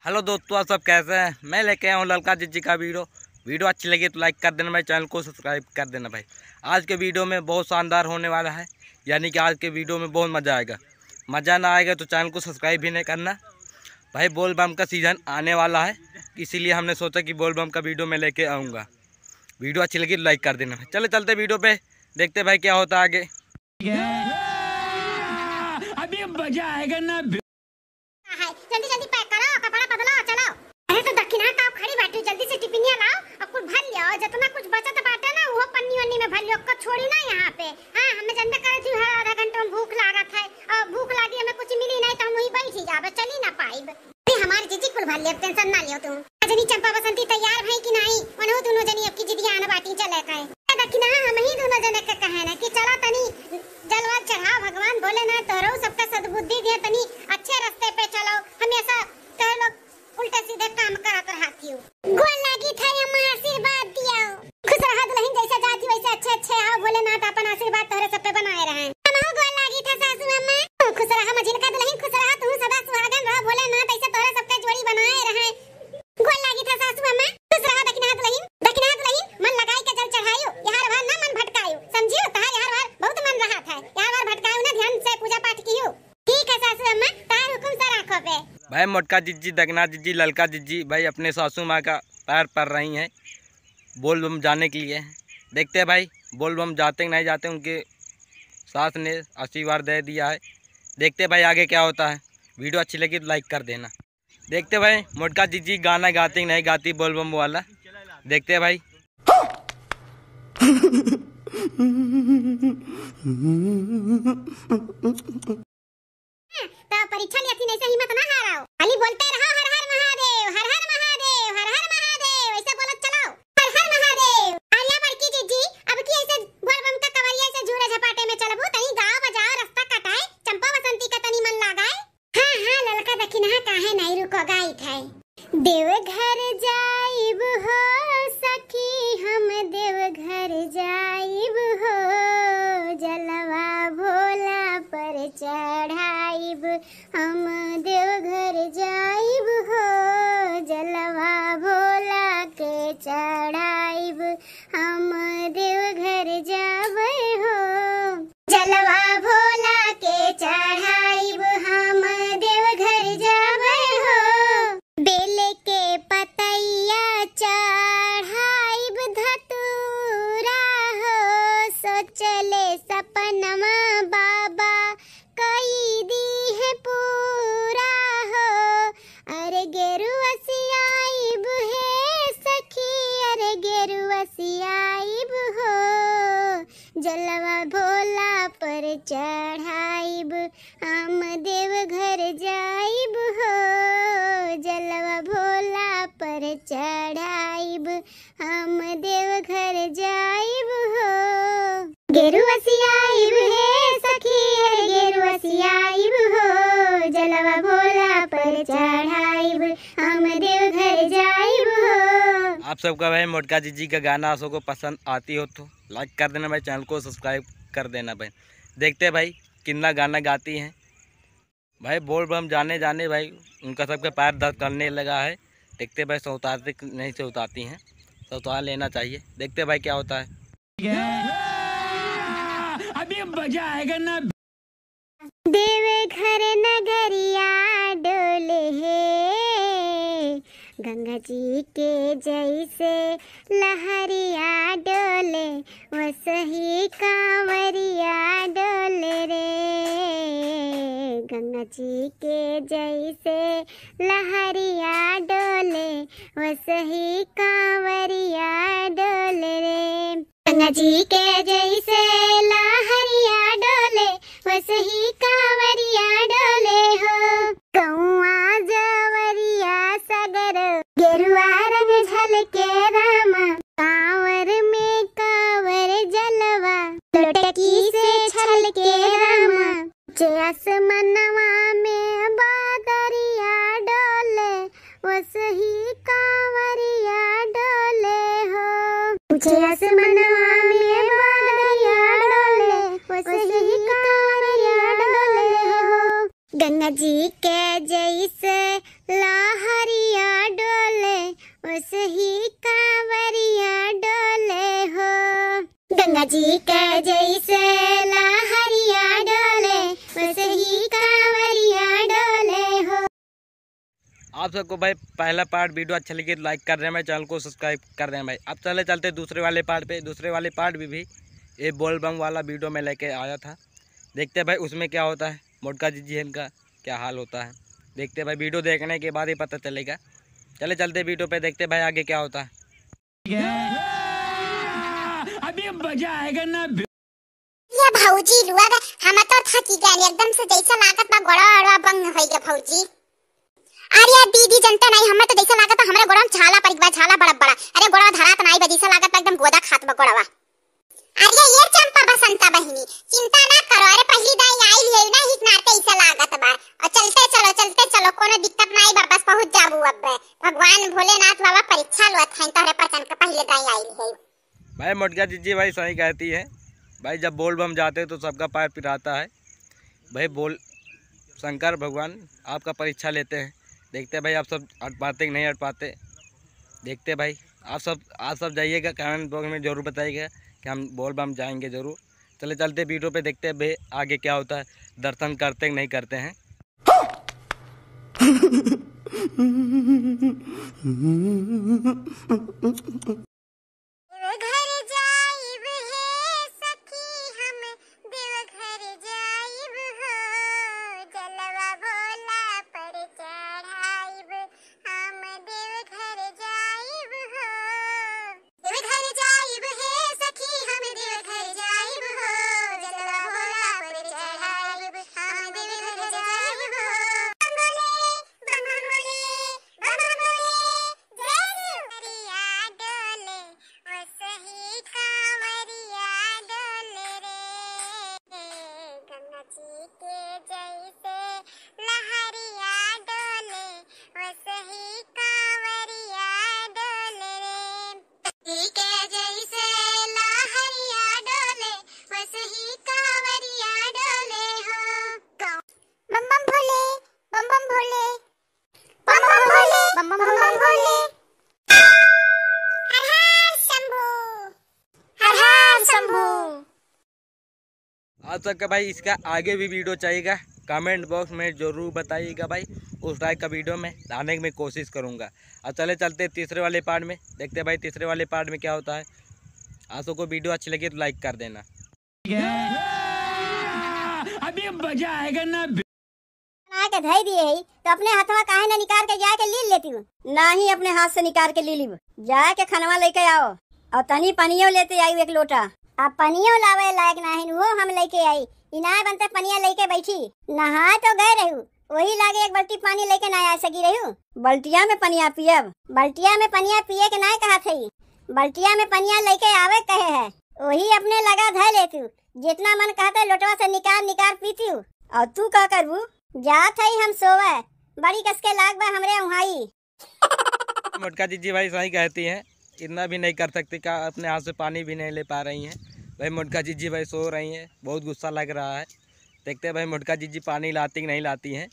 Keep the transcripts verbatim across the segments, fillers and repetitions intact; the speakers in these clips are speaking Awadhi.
हेलो दोस्तों, आप सब कैसे हैं? मैं लेके आया हूँ ललका जिज्जी का वीडियो। वीडियो अच्छी लगी तो लाइक कर देना भाई, चैनल को सब्सक्राइब कर देना भाई। आज के वीडियो में बहुत शानदार होने वाला है, यानी कि आज के वीडियो में बहुत मज़ा आएगा। मज़ा ना आएगा तो चैनल को सब्सक्राइब भी नहीं करना भाई। बोल बम का सीज़न आने वाला है, इसीलिए हमने सोचा कि बोल बम का वीडियो मैं लेके आऊँगा। वीडियो अच्छी लगी तो लाइक कर देना भाई। चलो चलते वीडियो पे, देखते भाई क्या होता है आगे। अभी मजा आएगा ना। है, जल्दी जल्दी पैक करो, कपड़ा बदलो, चलो। अरे तो दखिनहा का खड़ी बाटी, जल्दी से टिफिनिया लाओ और कुल भर लियो, और जितना कुछ बचत बाटे ना वो पन्नी वन्नी में भर लियो, को छोड़ी ना यहाँ पे। हाँ, हमें जनबे करे थी हर आधा घंटा में भूख लागत है, और भूख लागी हमें कुछ मिली नहीं तो हम वहीं बैठ ही जाबे, चली ना पाइब। अरे हमार जिज्जी कुल भर लियो, टेंशन ना लियो तुम। जनी चंपा बसंती तैयार भई कि नहीं? वनहु दुनो जनी अब की जिदिया आन बाटी चले का है। ए दखिनहा, हम ही दुनो जने के कहे ना कि चला तनी जलवा चढ़ाओ, भगवान भोलेनाथ तोहरो सबका सद्बुद्धि दिए, तनी अच्छे रास्ते पे चलो, हमेशा तोह लोग उल्टे सीधे काम करत रहत हियो। गोल लागी था, अम्मा आशीर्वाद दियो। खुश रहा दुल्हन, जैसे जाती वैसे अच्छे अच्छे आओ, भोलेनाथ अपन आशीर्वाद तोहरे सब पे बनाए रहे। हमहू गोल लागी था सासू अम्मा। खुश रहा मझिलका दुल्हन, खुश रहा तू सदा सुहागन रहो, भोलेनाथ ऐसे तोहरे सबके जोड़ी बनाए रहे। गोल लागी था सासू अम्मा, खुश रहा दखिनहा दुल्हन। दखिनहा दुल्हन, मन लगाई के जल चढ़ायो, यार वार ना मन भटकायो, समझियो? तहार यार वार बहुत मन रहा था, यार वार भटकायो ना, ध्यान से पूजा पाठ कियो। ठीक है सासू अम्मा, तार हुकुम सर आँखों पे। भाई मोटका जिज्जी, दखना जिज्जी, ललका जिज्जी भाई अपने सासू माँ का पैर पड़ रही हैं बोल बम जाने के लिए। देखते हैं भाई बोल बम जाते कि नहीं जाते, उनके सास ने आशीर्वाद दे दिया है। देखते हैं भाई आगे क्या होता है। वीडियो अच्छी लगी तो लाइक कर देना। देखते हैं भाई मोटका जिज्जी गाना गाते कि नहीं गाती बोल बम वाला। देखते हैं भाई। तो परीक्षा लिया थी, नहीं से हिम्मत ना हाराओ। खाली बोलते रहो, "हर हर महादेव, हर हर महादेव, हर हर महादेव", ऐसे बोलत चलाओ, "हर हर महादेव।" अरे बड़की जिज्जी, अब की ऐसे बोल बम का कवरिया से झूरे झपाटे में चलबू, तनी गाओ बजाओ, रास्ता कटाए, चंपा बसंती का तनी मन लगाए। हाँ, हाँ, ललका दखिनहा काहे नहीं रुको, गाई थे। देवघर जाइब हो सखी, हम देवघर जाइब हो, जलवा भोला पर चढ़ाइब, हम देवघर जाइब हो, जलवा भोला के चढ़ाइब, हम देवघर जाबे हो। जलवा भोला के चढ़ाइब, हम देवघर जाबे हो। बेल के पतैया चढ़ाइब, धतूरा हो, सोचले सपनमा बाबा कई दी है पूरा हो। अरे गेरुआ सियाइब हे सखी, अरे गेरुआ सियाइब हो, जलवा भोला पर चढ़ाइब, हम देवघर जाइब हो, जलवा भोला पर चढ़ाइब, हम देवघर जाइब हो। गेरुआ सियाइब हे सखी, अरे गेरुआ सियाइब हो, जलवा भोला पर चढ़ाइब, हम देवघर जाइब हो। आप सबका भाई मोटका जिज्जी का गाना आप सबको पसंद आती हो तो लाइक कर देना भाई, चैनल को सब्सक्राइब कर देना भाई। देखते हैं भाई कितना गाना गाती हैं। भाई बोल बम जाने जाने भाई उनका सबके पैर दर्द करने लगा है। देखते भाई सौतारते कि नहीं सौतारती हैं, सौतार लेना चाहिए। देखते भाई क्या होता है। अभी मजा आएगा ना। देवघर नगरिया डोले है, गंगा जी के जैसे लहरिया डोले, वसही कांवरिया डोले रे। गंगा जी के जैसे लहरिया डोले, वसही कांवरिया डोले रे। गंगा जी के जैसे लहरिया डोले, वसही कांवरिया डोले हो। गौआ जवरिया सगर, गेरुआ रंग झलके रामा। कांवर में कांवर जलवा, लोटकी से छलके रामा। ऊंचे आसमनवा में बादरिया डोले, वसही कांवरिया डोले हो। ऊंचे आसमनवा में बादरिया डोले, वसही कांवरिया डोले हो। गंगा जी के जैसे लहरी आप सबको भाई पहला पार्ट वीडियो अच्छा लगे तो लाइक कर दें भाई, चैनल को सब्सक्राइब कर दें भाई। अब चले चलते दूसरे वाले पार्ट पे। दूसरे वाले पार्ट भी, भी ये बोल बम वाला वीडियो में लेके आया था। देखते हैं भाई उसमें क्या होता है, मोटका जीजी इनका क्या हाल होता है। देखते हैं भाई, वीडियो देखने के बाद ही पता चलेगा। चले चलते वीडियो पे, देखते हैं भाई आगे क्या होता है। अभी मजा आएगा ना। ये भौजी लुआ बे, हम तो थकी गए एकदम से, जैसा लागत बा गोड़वा ओड़वा बंग होई गे भौजी। अरे दीदी जनते नहीं, हमें तो जैसा लागत बा हमरे गोड़वा में छाला पड़ गवा, छाला बड़ा बड़ा। अरे गोड़वा धरात नहीं बा, जैसा लागत बा एकदम गोदा खात बा गोड़वा। अरे ये चंपा बसंता बहिनी, चिंता ना करो। अरे पहली दाई आइल है ना, ही नाते ऐसा लागत बा। और चलते चलो, चलते चलो, कोनो दिक्कत नहीं बा, बस पहुँच जाबू अब। भगवान भोलेनाथ बाबा परीक्षा लुअत हैं तोहरे पचन के, पहले दाई आइल है। भाई मोटका जीजी भाई सही कहती है भाई, जब बोल बम जाते हैं तो सबका पैर पिराता है भाई। बोल शंकर भगवान आपका परीक्षा लेते हैं, देखते हैं भाई आप सब अट पाते कि नहीं अट पाते। देखते हैं भाई, आप सब, आप सब जाइएगा, कमेंट बॉक्स में ज़रूर बताइएगा कि हम बोल बम जाएंगे ज़रूर। चले चलते वीडियो पे, देखते हैं भाई आगे क्या होता है, दर्शन करते कि नहीं करते हैं। देवघर जाइब हे सखी, हम देवघर जाइब हो, जलवा भोला पर चढ़ाइब, हम देवघर जाइब हो। देवघर जाइब हे सखी, हम देवघर जाइब हो, जलवा भोला पर चढ़ाइब, हम देवघर जाइब हो। बम भोले, बम बम भोले, बम बम भोले, जय शिव। कवरिया डोले, वसही कांवरिया डोले रे। गंगा जी के जैसे लहरिया डोले, वसही कांवरिया डोले रे। गंगा जी के जैसे लहरिया डोले, वसही कांवरिया डोले हो। बम बम भोले, बम बम भोले, बम बम भोले, बम बम भोले। हर हर शंभू, हर हर शंभू। आप सबका भाई इसका आगे भी वीडियो चाहिएगा, कमेंट बॉक्स में ज़रूर बताइएगा भाई, उस टाइप का वीडियो में लाने की मैं कोशिश करूँगा। अब चले चलते तीसरे वाले पार्ट में, देखते हैं भाई तीसरे वाले पार्ट में क्या होता है। आप सबको वीडियो अच्छी लगी तो लाइक कर देना। अभी मजा आएगा ना। बना के धई दिए है, तो अपने हथवा काहे ना निकाल के जाके लील लेती हूँ? नाही, अपने हाथ से निकाल के ली लीब। जाके खनवा लेके आओ, और तनी पनियो लेते आई एक लोटा। अब पनियो लावे लायक नाहिन, वो हम लेके आई। इनाय बनते पनिया लेके बैठी। नहाए तो गए रहू, वही लागे एक बाल्टी पानी लेके ना आ सकी रहू। बल्टिया में पनिया पियब। बल्टिया में पनिया पिए के नाय कहा थे, बल्टिया में पनिया लेके आवे कहे है, वही अपने लगा धर लेतू। जितना मन कहते लोटवा से निकाल निकाल पीती हूँ। और तू का करबू? जात है हम सोवे, बड़ी कस के लाग बा हमरे उहाई। मोटका जीजी भाई सही कहती हैं, इतना भी नहीं कर सकती का, अपने हाथ से पानी भी नहीं ले पा रही हैं। भाई मोटका जीजी भाई सो रही हैं, बहुत गुस्सा लग रहा है। देखते हैं भाई मोटका जीजी पानी लाती कि नहीं लाती हैं,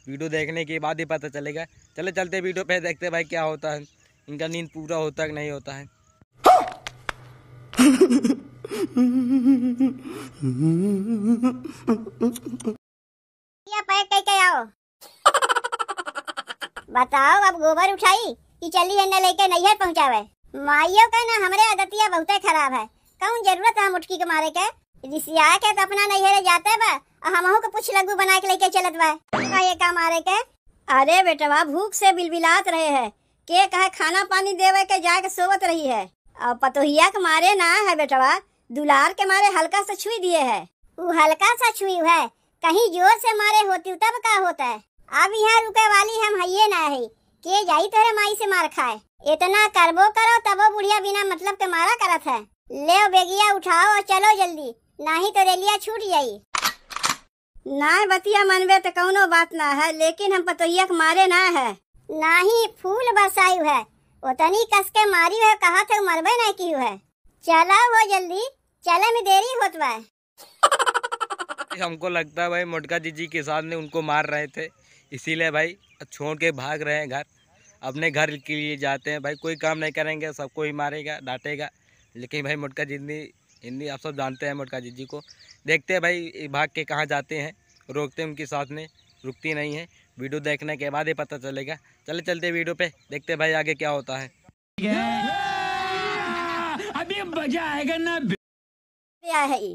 वीडियो देखने के बाद ही पता चलेगा। चले चलते वीडियो पे, देखते हैं भाई क्या होता है, इनका नींद पूरा होता है कि नहीं होता है। या पैक कई के आओ। बताओ, अब गोबर उठाई कि चली एने लेके नैहर पहुँचावे? माइयो के ना हमरे आदतिया बहुते खराब है। कौन जरूरत है मुटकी के मारे के? रिसिया के तो अपना नैहरे जाते बा, और हमहू के पूछ लग्गू बना के लेके चलत बा। का ये का मारे के? अरे बेटवा, भूख से बिलबिलात रहे है, के कहे खाना पानी देवे के जाके सोवत रही है। और पतोहिया के मारे ना है बेटवा, दुलार के मारे हल्का सा छुई दिए है। उ हल्का सा छुई है, कहीं जोर से मारे होती तब का होता है? अब यहाँ रुके वाली हम हइये ना है, के जाई तोरे माई से मार खाए। इतना करबो करो तबो बुढ़िया बिना मतलब के मारा करत है। ले बेगिया उठाओ और चलो जल्दी, नाही तो रेलिया छूट जाई। नाय बतिया मनबे त कौनो बात ना है, लेकिन हम पतोहिया के मारे ना है। नाही फूल बरसायु है, ओतनी कस के मारी है, कहा थे मरबे नहीं की है। चला हो जल्दी, चले में देरी होत बा। हमको लगता है भाई मोटका जीजी के साथ में उनको मार रहे थे, इसीलिए भाई छोड़ के भाग रहे हैं घर, अपने घर के लिए जाते हैं भाई। कोई काम नहीं करेंगे, सबको ही मारेगा, डांटेगा। लेकिन भाई मोटका जीजी, हिंदी आप सब जानते हैं मोटका जीजी को। देखते हैं भाई ये भाग के कहाँ जाते हैं, रोकते हैं उनके साथ में, रुकती नहीं है। वीडियो देखने के बाद ही पता चलेगा। चले चलते वीडियो पे, देखते भाई आगे क्या होता है। अभी मजा आएगा ना। आया है ई।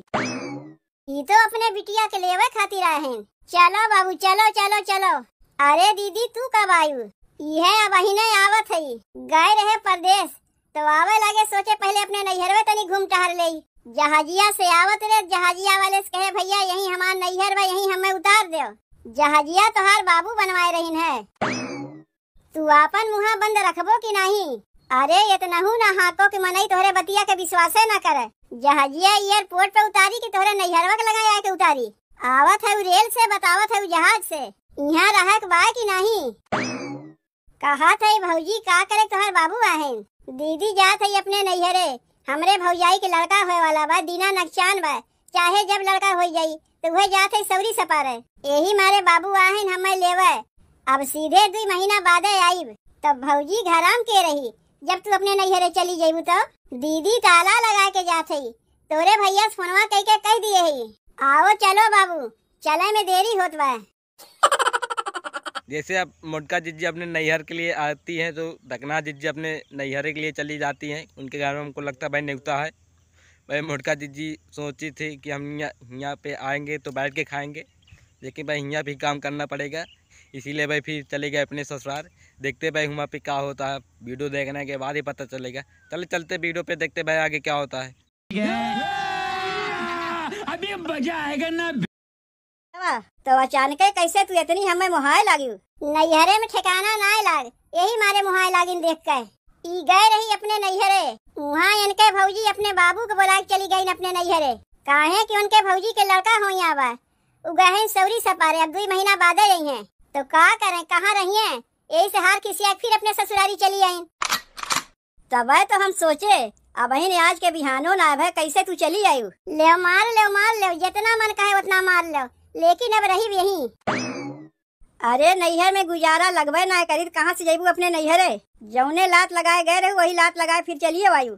ई तो अपने बिटिया के लेवे खातिर आए हैं। चलो बाबू, चलो, चलो, चलो। अरे दीदी, तू कब आयु? ई है, अबहिने आवत है। गए रहे परदेस, तो आवे लगे, सोचे पहले अपने नैहरवे तनी घूम टहर लेई। जहाजिया से आवत रहे, जहाजिया वाले से कहे, "भैया, यही हमार नैहर बा, यही हमें उतार देव।" जहाजिया तोहार बाबू बनवाए रहीन है। तू आपन मुँहा बंद रखबो कि नाही? अरे, इतनहू ना हाँको कि मनई तोहरे बतिया के विश्वासे ना करे। जहाजिया एयरपोर्ट पे उतारी कि तोहरे नैहरवा के लगा आके उतारी? आवत है उ रेल से, बतावत है उ जहाज से। इहाँ रहक बा कि नाही? कहत है भौजी, का करे तोहर बाबू आहिन। दीदी जात है अपने नैहरे, हमरे भौजाई के लड़का होए वाला बा, दिना नकचान बा, चाहे जब लड़का होई जाई, तो उहे जात है सौरी सपारे। यही मारे बाबू आहिन हमें लेवे। अब सीधे दुई महीना बादे आईब, तब भौजी घराम के रही? जब तू अपने नैहरे चली जइबू तो दीदी ताला लगा के जात है, तोरे भैया से फोनवा कई के कह दिए है, "आओ चलो बाबू, चले में देरी होत बा।" जैसे अब मोटका जिज्जी अपने नैहर के लिए आती हैं, तो दकना जिज्जी अपने नैहर के लिए चली जाती हैं। उनके घर में हमको लगता है भाई नेवता है। भाई मोटका जिज्जी सोची थी कि हम यहाँ, यहाँ पे आएंगे तो बैठ के खाएंगे, लेकिन भाई यहाँ भी काम करना पड़ेगा, इसीलिए भाई फिर चले गए अपने ससुराल। देखते भाई वहाँ पे क्या होता है, वीडियो देखने के बाद ही पता चलेगा। चले चलते वीडियो पे, देखते भाई आगे क्या होता है। अभी मजा आएगा ना। तो अचानके कैसे तू इतनी हमें मोहाए लागिउ? नैहरे में ठिकाना नाय लाग, यही मारे मोहाए लागिन देख के। ई गए रही अपने नैहरे, उहाँ इनके भौजी अपने बाबू के बोला के चली गईन अपने नैहरे, काहे कि उनके भौजी के लड़का होइया बा। उ गए हैं सौरी सपारे, अब दुई महीना बादे अइहें। तो का करें, कहाँ रहिए? यही से हार खिसिया के फिर अपने ससुरारी चली आईं। तबे तो हम सोचे, अबहिन आज के बिहानो ना भय, कैसे तू चली आयु? लेव मार, लेव मार, लेव, जितना मन कहे उतना मार लेव, लेकिन अब रही यहीं। अरे नैहर में गुजारा लगबे ना करी, त कहाँ से जइबू अपने नैहरे? जौने लात लगाए गए रहू, वही लात लगाए फिर चलिए आयु।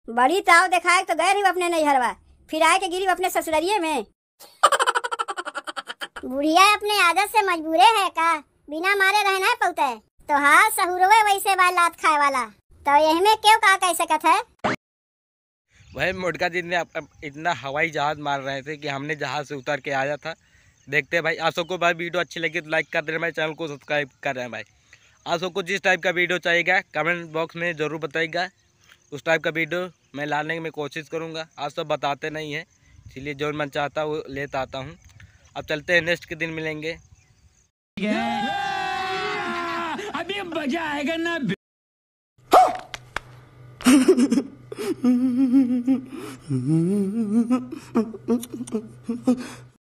बड़ी ताव देखाए तो गए रही अपने नैहरवा, फिर आए के गिरी अपने ससुररिये में। बुढ़िया अपने आदत से मजबूरे है का? बिना मारे रह ना पौते। तोहार सहुरवे वैसे बा लात खाए वाला, तो यही में क्यों का कह सकत है? भाई मोटका जी ने अब, अब इतना हवाई जहाज मार रहे थे कि हमने जहाज से उतर के आया था। देखते हैं भाई, आप सबको भाई वीडियो अच्छी लगी तो लाइक कर देना भाई, चैनल को सब्सक्राइब कर रहे हैं भाई। आप सबको जिस टाइप का वीडियो चाहिएगा कमेंट बॉक्स में ज़रूर बताइएगा, उस टाइप का वीडियो मैं लाने की मैं कोशिश करूँगा। आप सब बताते नहीं हैं, इसलिए जो मन चाहता है वो लेता आता हूँ। अब चलते हैं, नेक्स्ट के दिन मिलेंगे। अभी मजा आएगा ना।